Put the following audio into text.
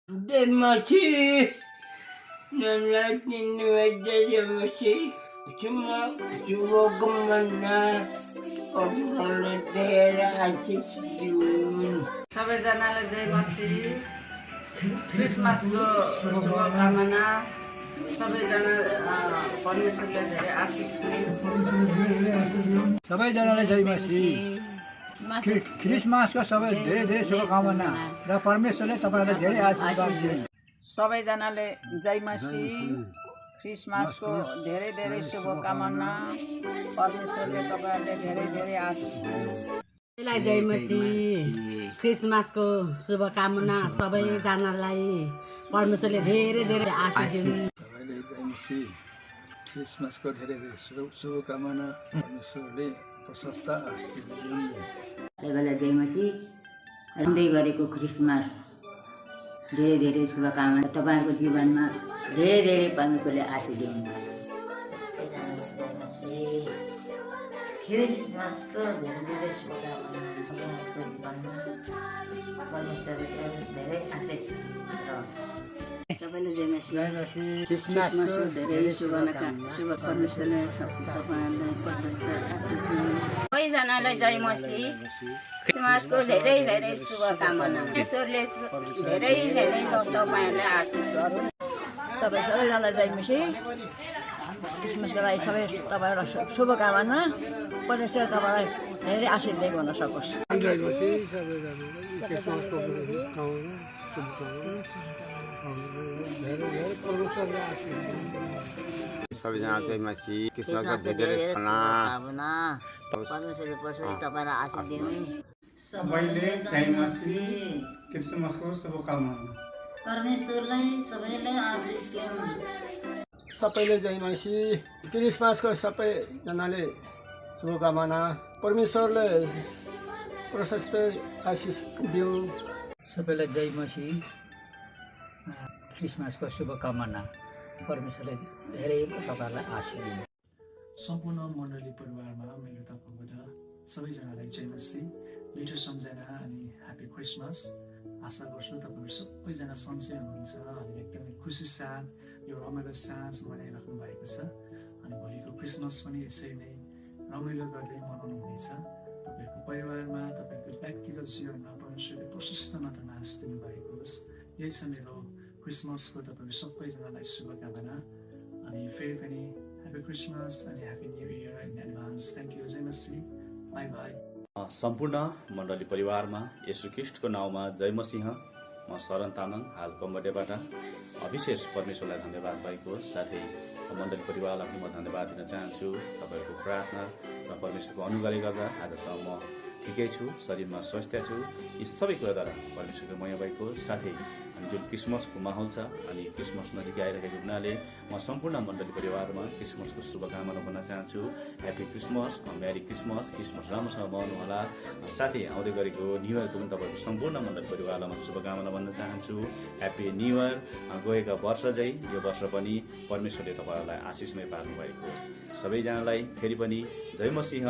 Masih nalatin wajah masih cuma kemana orang daerah asisiun. सबैजनालाई जय मसी क्रिसमसको शुभकामना सबैजना परमेश्वरले धेरै आशिष दिनु सबैजनालाई जय मसी क्रिसमसको सबै धेरै धेरै शुभकामना र परमेश्वरले तपाईँलाई धेरै आशीर्वाद दिनु सबैजनाले जय मसी क्रिसमसको धेरै धेरै शुभकामना परमेश्वरले तपाईँहरूले धेरै धेरै आशिष दिनु सबैलाई जय मसी क्रिसमसको शुभकामना सबैजनालाई परमेश्वरले धेरै धेरै आशिष दिनु सबैले जय मसी क्रिसमसको धेरै धेरै शुभकामना परमेश्वरले प्रशस्त आशीष दिनु सबैलाई जय मसी आउँदै गरेको क्रिसमस धेरै धेरै शुभकामना तपाईँहरूको जीवनमा धेरै धेरै परमेश्वरले आशिष दिनु क्रिसमसको धेरै धेरै शुभकामना तपाईँहरूको जीवनमा परमेश्वरले धेरै आशिष सबैले जय मसी क्रिसमसको धेरै शुभ परमेश्वरले तपाईँहरूलाई प्रशस्त आशिष दिनु सबैजनालाई जय मसी क्रिसमसको धेरै धेरै शुभकामना परमेश्वरले धेरै धेरै तपाईँहरूलाई आशिष गरून् सबैजनालाई जय मसी क्रिसमसको लागि सबै तपाईँहरूलाई शुभकामना परमेश्वर तपाईँलाई धेरै आशिष दिएको हुन सकोस् सबैजना जय मसी क्रिसमसको धेरै धेरै भावना परमेश्वरले प्रशस्त तपाईँलाई आशिष दिनु सबैले जय मसी क्रिसमसको शुभकामना परमेश्वरलाई सबैलाई आशिष दिनु सबैले जय मसी क्रिसमसको सबैजनाले शुभकामना परमेश्वरले प्रशस्त आशिष दिउ सबैलाई जय मसी क्रिसमसको शुभकामना परमेश्वरले धेरै तपाईँहरूलाई आशिष दिनु सम्पूर्ण मण्डली परिवारमा मैले तपाईँबाट सबैजनालाई जय मसी मिठो सम्झना अनि ह्याप्पी क्रिसमस आशा गर्छु तपाईँहरू सबैजना सन्चै हुनुहुन्छ अनि एकदमै खुसी साथ यो रमाइलो साँझ मनाइराख्नु भएको छ अनि भोलिको क्रिसमस पनि यसरी नै रमाइलो गर्दै मनाउनु हुनेछ तपाईँहरूको परिवारमा तपाईँहरूको व्यक्तिगत जीवनमा परमेश्वरले प्रशस्त मात्रामा आशिष दिनुभएको होस् यही छ मेरो क्रिसमसको तपाईँहरू सबैजनालाई शुभकामना अनि फेरि पनि ह्याप्पी क्रिसमस अनि happy new year in advance thank you जय मसी बाई बाई सम्पूर्ण मण्डली परिवारमा येशू ख्रीष्टको नाउँमा जय मसीह म शरण तामाङ हाल कम्बोडियाबाट विशेष परमेश्वरलाई धन्यवाद भएको साथै मण्डली परिवारलाई पनि म धन्यवाद दिन चाहन्छु तपाईँहरूको प्रार्थना र परमेश्वरको अनुग्रहले गर्दा आजसम्म म ठिकै छु शरीरमा स्वास्थ्य छु यी सबै कुराद्वारा परमेश्वरको मय भएको साथै अनि जुन क्रिसमसको माहौल छ अनि क्रिसमस नजिक आइरहेको हुनाले म सम्पूर्ण मण्डली परिवारमा क्रिसमसको शुभकामना भन्न चाहन्छु happy Christmas merry Christmas Christmas राम्रोसँग मनाउनुहोला साथै आउँदै गरेको न्यु इयरको पनि तपाईँको सम्पूर्ण मण्डली परिवारलाई म शुभकामना भन्न चाहन्छु ह्याप्पी न्यु इयर गएका वर्ष चाहिँ यो वर्ष पनि परमेश्वरले तपाईँहरूलाई आशिषमय पार्नु भएको होस् सबैजनालाई फेरि पनि जय मसीह